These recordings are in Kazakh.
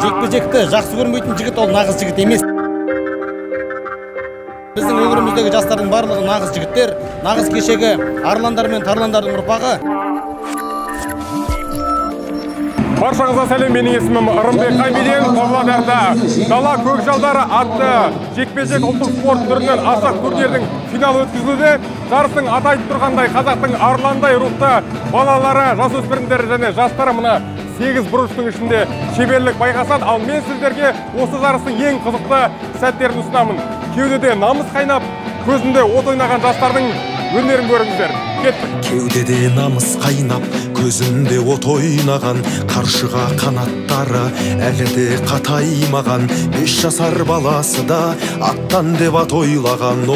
Жекпе-жекті жақсы көрмейтін жігіт ол нағыз жігіт емес. Біздің өңіріміздегі жастардың барлығы нағыз жігіттер, нағыз кешегі арландар мен тарландардың ұрпағы. Баршаңызға сәлем, менің есімім Ырымбек Қайбиден. Павлодарда Дала көкжалдары атты жекпе-жек ұлттық спорт түрінен ашық турнирдің финалы өткізілуде. Жарыстың аты айтып тұрғандай, қазақтың арландай рухты балалары, жасөспірімдері және жастары мына 8 бұрыштың ішінде шеберлік байқасады. Ал мен сіздерге осы жарыстың ең қызықты сәттерін ұсынамын. Кеудеде намыс қайнап, көзінде от ойнаған жастардың өнерін көріңіздер. Кеттік. Кеудеде намыс қайнап, көзінде от ойнаған, қаршыға қанаттары әлі де қатаймаған, 5 жасар баласы да аттан деп ат ойлаған.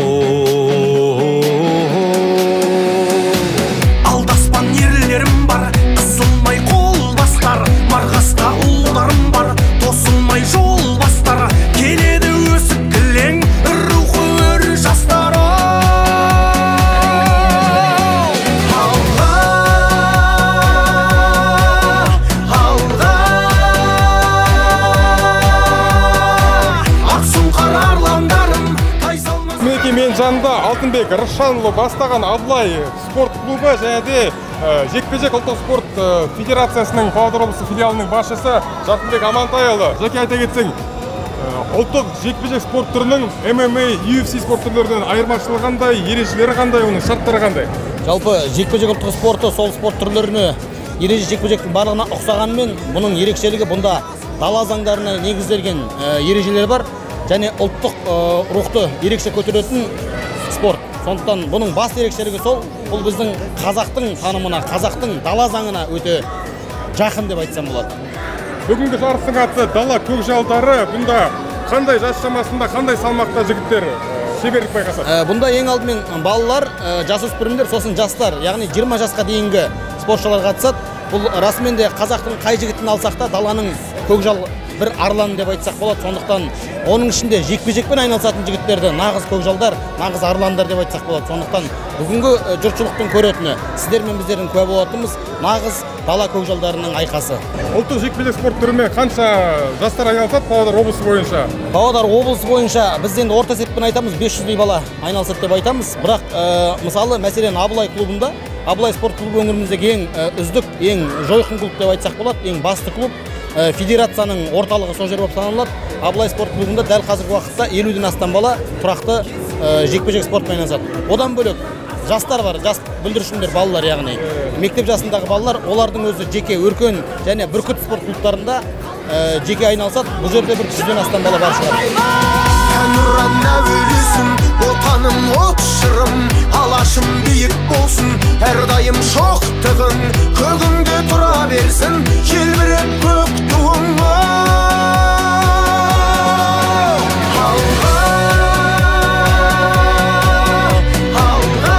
Алдаспан ерлерім бар, қысылмай қол бастар, марғасқа ұлдарым бар, тосылмай жол бастар, келеді өсіп кілең рухы өр жастар. Мен жанында Алтынбек Рысжанұлы бастаған Абылай спорт клубы және де жекпе-жек ұлттық спорт федерациясының Павлодар облысы филиалының басшысы Жарқынбек Амантайұлы. Жеке айта кетсең, ұлттық жекпе-жек спорт түрінің MMA, UFC спорт түрлерінен айырмашылығы қандай, ережелері қандай, оның шарттары қандай? Жалпы жекпе-жек ұлттық спорты сол спорт түрлеріне ереже жекпе-жектің барлығына ұқсағанымен, бұның ерекшелігі бұнда дала заңдарына негізделген ережелер бар және ұлттық рухты ерекше көтеретін спорт. Сондықтан бұның басты ерекшелігі сол, бұл біздің қазақтың танымына, қазақтың дала заңына өте жақын деп айтсам болады. Бүгінгі жарыстың аты Дала көкжалдары. Бұнда қандай жас шамасында, қандай салмақта жігіттер шеберлік байқасады? Бұнда ең алдымен балалар, жасөспірімдер, сосын жастар, яғни 20 жасқа дейінгі спортшылар қатысады. Бұл расымен де қазақтың қай жігітін алсақ та даланың көкжал бір арланы деп айтсақ болады. Сондықтан оның ішінде жекпе-жекпен айналысатын жігіттерді нағыз көкжалдар, нағыз арландар деп айтсақ болады. Сондықтан бүгінгі жұртшылықтың көретіні, сіздер мен біздердің куә болатынымыз нағыз дала көкжалдарының айқасы. Ұлттық жекпе-жек спорт түрімен қанша жастар айналысады Павлодар облысы бойынша? Павлодар облысы бойынша біз енді орта есеппен айтамыз, 500-дей бала айналысады деп айтамыз. Бірақ мысалы, мәселен, Абылай клубында, Абылай спорт клубы өңіріміздегі ең үздік, ең жойқын клуб деп айтсақ болады, ең басты клуб. Федерацияның орталығы сол жер болып саналады. Абылай спорт клубында дәл қазіргі уақытта 50-ден астам бала тұрақты жекпе-жек спортпен айналысады. Одан бөлек жастар бар, жас бүлдіршіндер, балалар, яғни мектеп жасындағы балалар, олардың өзі жеке Өркен және Бүркіт спорт клубтарында жеке айналысады. Бұл жерде бір 100-ден астам бала бар шығар. Әнұран әуелесін, отаным от шырым, алашым биік болсын, әрдайым шоқтығың, көгіңде тұра берсін, желбіреп көк туың. Алға, алға,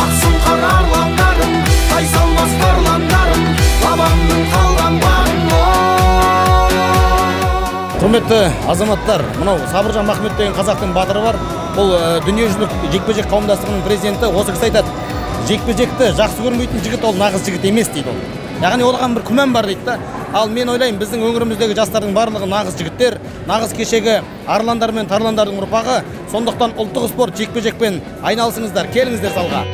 ақ сұңқар арландарым, тайсалмас тарландарым, бабамның қалған бағым. Құрметті азаматтар, мынау Сабыржан Махмет деген қазақтың батыры бар. Бұл дүниежүзілік жекпе-жек қауымдастығының президенті. Осы кісі айтады, жекпе-жекті жақсы көрмейтін жігіт ол нағыз жігіт емес дейді ол. Яғни оған бір күмән бар дейді да. Ал мен ойлаймын, біздің өңіріміздегі жастардың барлығы нағыз жігіттер, нағыз кешегі арландар мен тарландардың ұрпағы. Сондықтан ұлттық спорт жекпе-жекпен айналысыңыздар, келіңіздер залға.